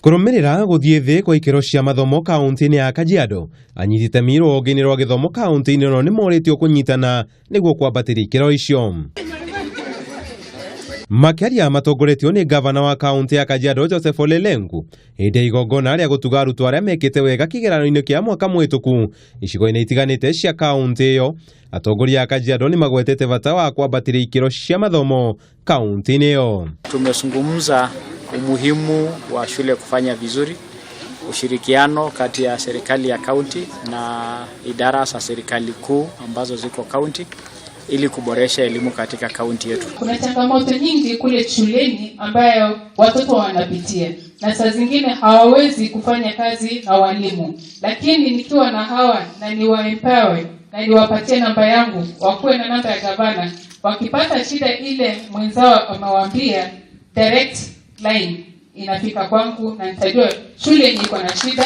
Kũrũmĩrĩra gũthiĩ thĩ kwa ikĩro cia mathomo kaunti-inĩ ya Kajiado, anyiti itemi rũhonge-inĩ rwa gĩthomo kaunti-inĩ ĩno nĩ morĩtio kũnyitana nĩguo kwambatĩria ikĩro icio. Makĩaria matongoretio nĩ ngavana wa kaunti ya Kajiado Joseph Ole Lenku hĩndĩ ya igongona rĩa gũtuga arutwo arĩa mekĩte wega kĩgeranio-inĩ kĩa mwaka mũhĩtũku icigo-inĩ itiganĩte cia kaunti ĩyo, atongoria a Kajiado nĩ magwetete bata wa kwambatĩria ikĩro cia mathomo kaunti-inĩ ĩyo. Tumezungumza umuhimu wa shule kufanya vizuri, ushirikiano kati ya serikali ya kaunti na idara za serikali kuu ambazo ziko kaunti ili kuboresha elimu katika kaunti yetu. Kuna changamoto nyingi kule shuleni ambayo watoto wanapitia na saa zingine hawawezi kufanya kazi na walimu, lakini nikiwa na hawa na niwa empower na niwapatie namba yangu, wakuwe na namba ya gavana, wakipata shida ile mwenzao amewaambia, direct line inafika kwangu na nitajua shule iko na shida,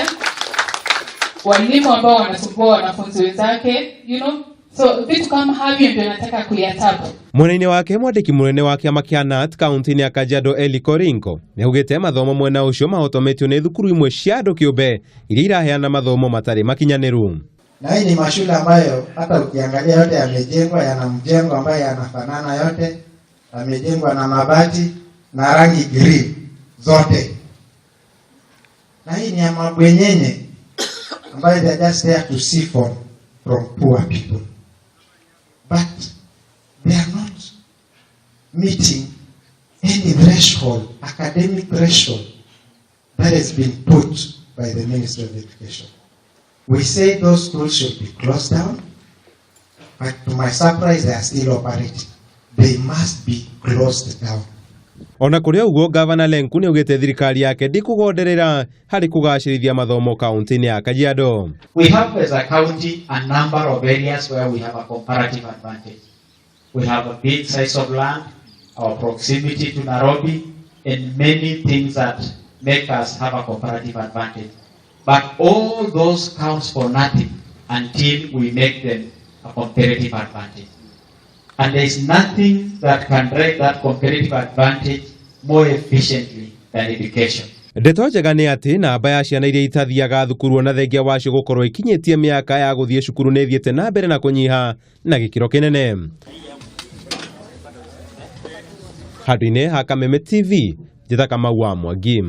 walimu ambao wanasumbua wanafunzi wenzake. So vitu kama havyo ndio nataka kuyatabu. Mwena-inĩ wake mwandĩki mũnene wa kĩama kĩa KNUT kaunti-inĩ ya Kajiado Eli Korinko nĩaugĩte mathomo mwena ũcio mahotometio nĩ thukuru imwe cia andũ kĩũmbe iria iraheana mathomo matarĩ makinyanĩru. Na hii ni mashule ambayo hata ukiangalia yote yamejengwa, yana mjengo ambayo yanafanana yote, yamejengwa na mabati na rangi green zote. Na hii ni ya mabwenyenye ambayo they are just there to siphon from poor people. But they are not meeting any threshold, academic threshold that has been put by the Ministry of Education. We say those schools should be closed down, but to my surprise, they are still operating. They must be closed down. Ona kũrĩ ũguo, Gavana Lenku nĩaugĩte thirikari yake ndĩkũgonderera harĩ kũgacĩrithia mathomo kaunti-inĩ ya Kajiado. We have as a county a number of areas where we have a comparative advantage. We have a big size of land, our proximity to Nairobi, and many things that make us have a comparative advantage. But all those counts for nothing until we make them a comparative advantage. And there is nothing that can drive that comparative advantage more efficiently than education. Ndeto njega nĩ atĩ namba ya ciana iria itathiaga thukuru ona thengia wacio gũkorwo ikinyĩtie mĩaka ya gũthiĩ cukuru nĩ ĩthiĩte na mbere na kũnyiha na gĩkĩro kĩnene. Handũ-inĩ ha Kameme TV, njĩta Kamau wa Mwangi.